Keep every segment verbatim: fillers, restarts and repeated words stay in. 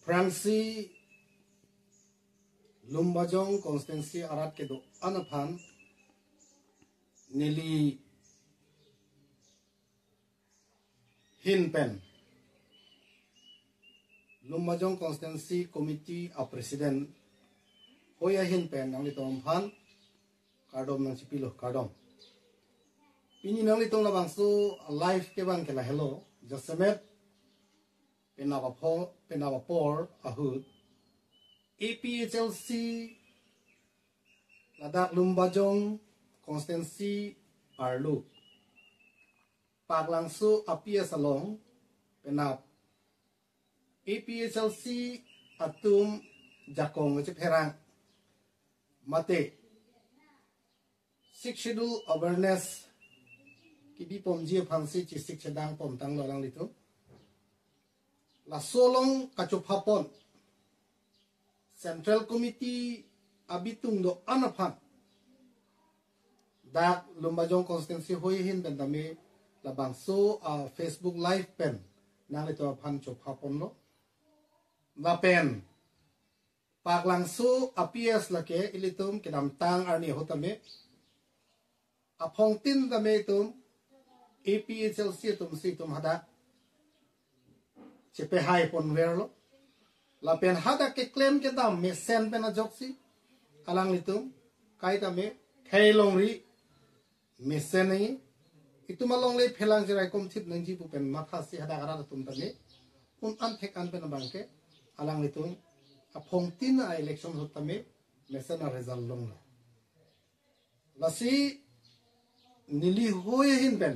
Aphrangsi Lumbajong constituency arat kedo-an aphan neli hin pen Lumbajong Constituency Committee a President hoi ahin pen nanglitum aphan kardom nangchipilo, kardom. Pini nanglitum labangso live kevang ke lahelo, jasemet penap apho-, penap apor ahut A P H L C ladak Lumbajong constituency arlo Paklangso a P S along penap A P H L C atum jakong kachepherang mate Sixth Schedule awareness kebipomji aphansi chesik chedang pomtanglo alanglitum. Laso along kachophapon Central Committee abitung do-an aphan dak Lumbajong constituency hoi ahin pen tame labangso, ah, Facebook live pen nanglitum aphan chophaponlo. Lapen Paklangso a P S lake ilitum kedamtang arni ahut tame aphongtin tame itum A P H L C atumsi itum hadak chepehai ponverlo. Lapen hadak keklem kedam mesen pen ajoksi alanglitum kai tame khei longri mesen nangji. Itum alongle phelang cherai komthip nangji pu pen mathasi hadak arat atum tame un-an thek-an pen abangke alanglitum aphongtin a election ahut tame mesen a result longlo. Lasi neli hoi ahin pen,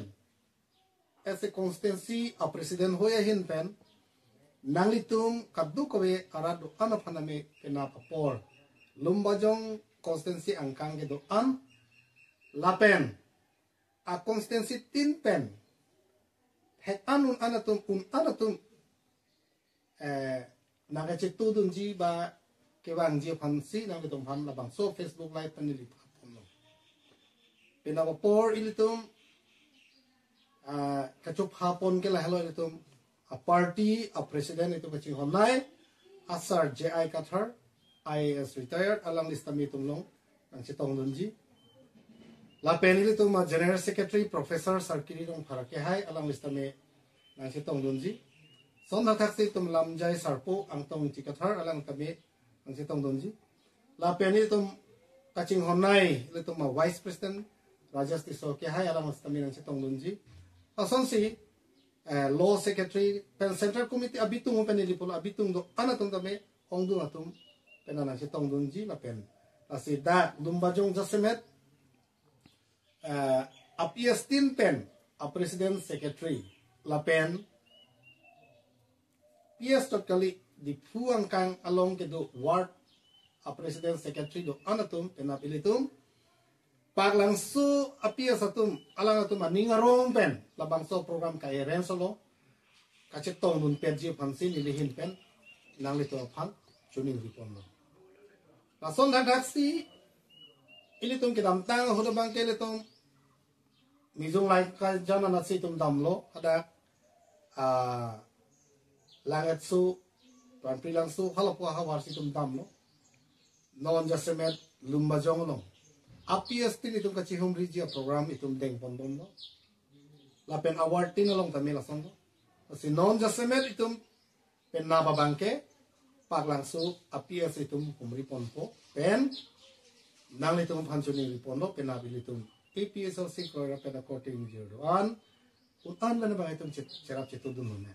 as a constituency a President hoi ahin pen, nanglitum kadokave arat do-an aphan tame penap apor Lumbajong constituency angkang kedo-an lapen a constituency tin pen thek-an un-an atum, un-an atum, eh, nangkachetudunji ba kevangji aphansi nanglitum aphan labangso Facebook live pen neli phaponlo. Penap apor ilitum, ah, kachophapon ke lahelo ilitum a party a President itum kachinghonnei a Sir J I Kathar, I A S retired, alangli sitame itum along nangchetongdunji. Lapen ilitum a General Secretary Professor Sir Kiri Rongphar kehai, alangli sitame nangchetongdunji. Lason thakthak si itum lamjai sarpo Angtong Ingti Kathar, alang tame nangchetongdunji. Lapen ilitum kachinghonnei ilitum a Vice President Rajesh Tisso kehai, alang sitame nangchetongdunji. Lasonsi, eh, Law Secretary pen Central Committee abitung pen ili pulo abitung do-an atum tame ongdung atum pen nangchetongdunji lapen lasi dak Lumbajong jasemet, eh, a P S tin pen a President Secretary lapen P S tot kali Diphu angkang along kedo ward a President Secretary do-an atum penap ilitum Paklangso a P S atum alang atum aning arong pen labangso program ka-arrange lo kachetongdun petji aphansi neli ahin pen nanglitum aphan choningri ponlo. Lason thakthak si ilitum kedamtang ahut abangke ilitum Mijung Laikra Jan anatsi itum damlo, hadak, ah, Lang'etso, Panpri Langso, halapu ahavarsi itum damlo. Non jasemet Lumbajong along a P S tin itum kachihumriji a program itum dengponbomlo. Lapen a ward tin along tame lasonlo. Lasi non jasemet itum penap abangke Paklangso a P S itum humri ponpo pen nanglitum aphan choningri ponlo penap ilitum A P H L C kroira pen a korte ingjir do-an un-an pen abang itum che-, cherap chetudun un-e.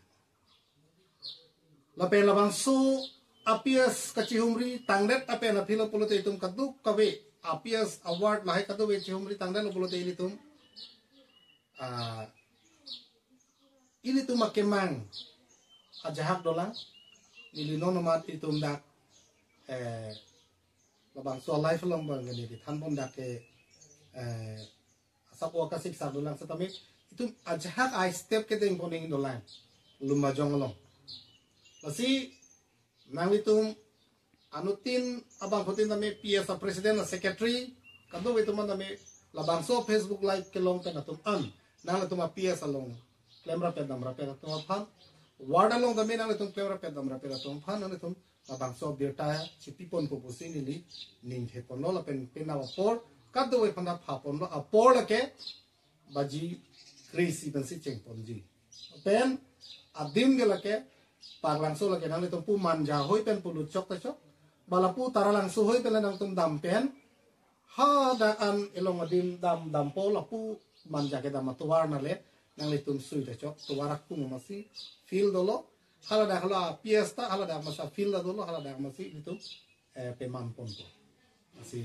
Lapen labangso a P S kachihumri tangdet apen aphi lo pulote itum kadokave a P S a ward lahai kadokave chihumri tangdetlo pulote ilitum, ah, ilitum akemang ajahak dolang. Ili non amat itum dak, eh, labangso a live along abang neli thanpon dak ke, eh, asap o kasik sak dolang setame itum ajahak a step kedengpon ing dolang Lumbajong along. Lasi nanglitum anuttin abangphutin tame P S a President a Secretary kadokave atum an tame labangso Facebook live kelong pen atum an nanglitum a P S along klemrap pen damrap pen atum aphan Ward along tame nanglitum klemrap-et damrap-et atum aphan nanglitum labangso abirta chipiponpo pusi neli ningje ponlo lapen penang apor kadokave aphan ta phaponlo apor lake baji kre-isi pensi chengponji. Pen adim ke lake Parklangso lake nanglitum pu Manja ahoi pen pulut chok ta chok. Ba lapu Taralangso ahoi pen le nangtum dam pen hadak an elong adim dam dampo lapu Manja kedam atovar nale nanglitum sui ta chok. Tovar akung masi field dolo. Haladak hala P S ta haladak masa field ta dolo haladak masi itum eh, pemanponpo. Lasi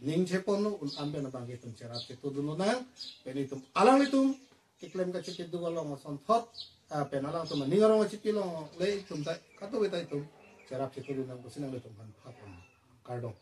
ningje ponlo un-an pen abang itum cherap chetudun lonang pen itum alanglitum keklem kachekit duk along asonthot ah, pen alangtum aning arong achipi longle itum ta kadokave ta itum cherap chetudun nang pusi nanglitum aphan phapon. Kardom.